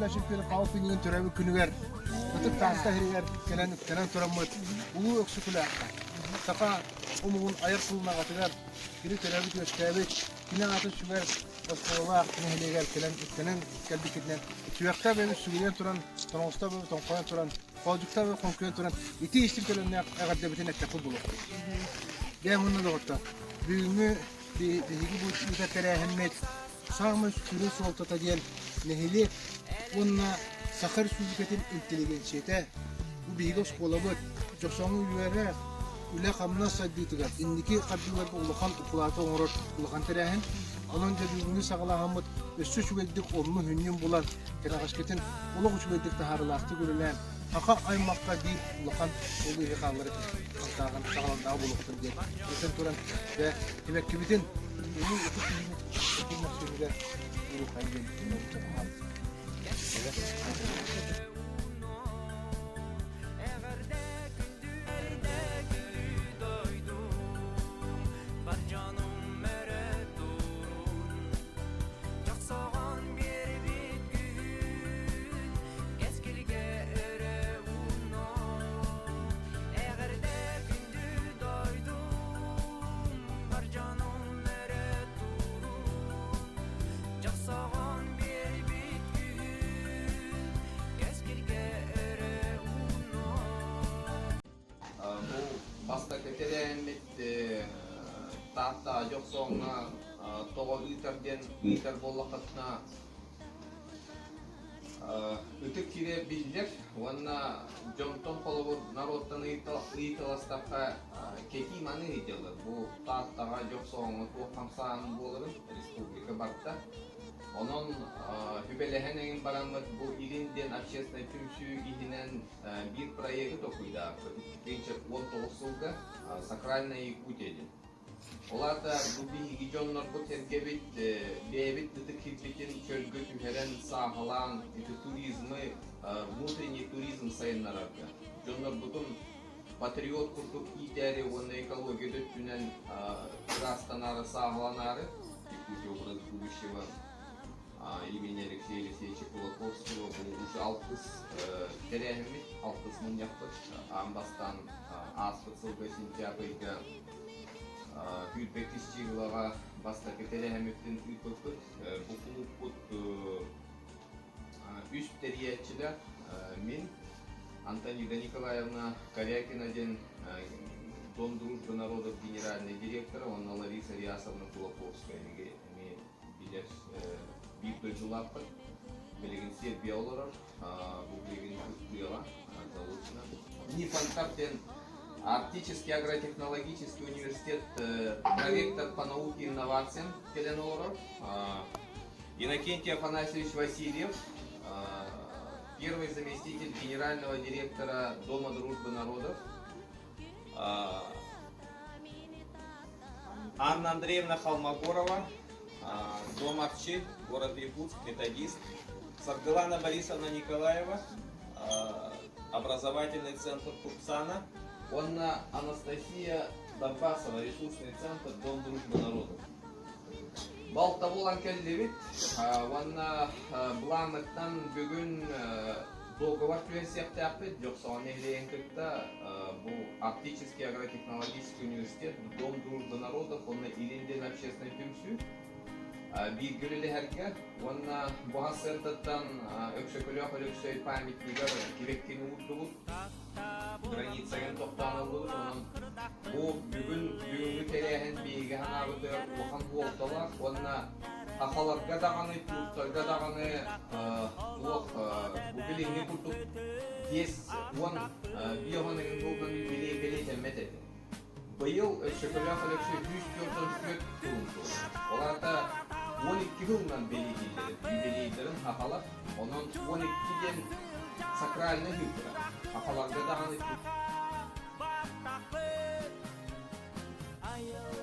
Өксөкүлээх Павел Пинигин төрөөбүт күнүгэр Ытык Таатта сиригэр кэлэн үктэнэн тураммыт Улуу Өксөкүлээххэ саха омугун айар тылын кини төрөөбүт-үөскээбит, кини аатын сүгэр оскуолалаах нэһилиэгэр кэлэн үктэнэн кэлбиккитинэн сүрэххэ бэйэбит сүгүрүйэн туран, тоноҕосто бэйэбит тоҥхойон туран, хоолдьукта бэйэбит хоҥкуйан туран итии истиҥ төлөннөөх эҕэрдэбитин эттэхпит буолуохтун. Дьэ, уонна доҕоттор, бүгүҥҥү биһиги бу ыытар тэрээһиммит Саамай сүрүн суолтата диэн нэһилиэк уонна Саха Республикатын интеллигенциятэ бу биһиги оскуолабыт Дьохсоҥҥо үөрэх, үлэ-хамнас сайдыытыгар инники хардыыларга улахан укулааты оҥорор улахан тэрээһин. Онон дьэ бүгүҥҥү саҕалааһыммыт өссө үчүгэйдик оннун-сүнньүн булан, кэнэҕэскитин олох үчүгэйдик таһаарыылаахтык үлэлээн, саха аймахха биир улахан суолу иһи хааллара хамсааһын саҕаландаҕа буолуохтун диэн этэн туран, дьэ, сибэккибитин улуу ытык киһибит Ытык мөхсүнүгэр уруһай диэн Бар дьонум өрө турун Дьохсоҕон биэрбит күһүн Кэскилгэ өрө ууннун Эҕэрдэ күндү дойдум Бар дьонум өрө турун Дьохсоҕон биэрбит күһүн Кэскилгэ өрө ууннун Бу бастакы тэрээһиммит Таатта Дьохсоҥҥо тоҕо ыытар диэн ыытар буоллаххытына ытык сирэ биллэр уонна дьонтон холобур норуоттан ыйыталастахха кэтии маны ыйыталлар. Бу Тааттаҕа Дьохсоҥҥо туох хамсааһын буоларын республика барда. Онон сүбэлэһэн эҥин бараммыт бу Илин диэн общественнай түмсүү иһинэн биир проегы толкуйдаабыппыт. 2019 сылга «Сакральная Якутия» диэн. Ол аата бу биһиги дьоннорбут сэргэбит бэйэбит ытык сирбитин чөлгө түһэрэн, сааһылаан ити туризмы, внутренний туризм сайыннарарга, дьоннорбутун патриот курдук иитээри уонна экология да өттүнэн ыраастанаары, сааһыланаары Якутия образ будущего имени Алексея Алексеевича Кулаковского бу уже алтыс тэрээһиммит, алтыс мунньахпыт. Аан бастаан ааспыт сылга сентябрь ыйга Күүрбэккис чыыһылаҕа бастакы тэрээһиммитин ыыппыппыт. Бу кулууппут үс тэрийээччилээх мин, Антонида Николаевна Корякина диэн Дом дружбы народов генеральный директора уонна Лариса Рясовна Кулаковская эмиэ билэр биир дойдулаахпыт. Билигин Сербия олорор, бу билигин кыттыаҕа заочно. Нифонтов диэн Арктический агротехнологический университет проректор по науке и инновациям кэлэн олорор. Иннокентий Афанасьевич Васильев, первый заместитель генерального директора Дома дружбы народов. Анна Андреевна Холмогорова, Дом Арчи, город Якутск, методист. Саргылана Борисовна Николаева, образовательный центр Купсана. Уонна Анастасия Донбасова, ресурсный центр Дом дружбы народов. Балта буолан кэллибит уонна былааммыттан бүгүн договор түһэрсиэхтээхпит Дьохсоҕон нэһилиэгин кытта бу Арктический агротехнологический университет Дом дружбы народов уонна Илин диэн общественнай түмсүү бииргэ үлэлэһэргэ уонна бу сарсыардаттан Өксөкөлөөх Өлөксөй памятнигар кибэккини уурдубут границаҕын тохтоон ыллыбыт. Онон бу бүгүн бүгүҥҥү тэрээһин биһиги санаабытыгар улахан суолталаах уонна сахаларга даҕаны, тюрктарга даҕаны туох бу билиҥҥи курдук 5 10 биоһон эҥин сылынан юбилей бэлиэтэммэт этэ. Быйыл Өксөкөлөөх Өлөксөй 144 сылын туолар. Ол аата 12 сылынан бэлиэтииллэр, юбилейдарын сахалар. Онон 12 диэн сакральнай ыытара. Сахаларга даҕаны Айыл.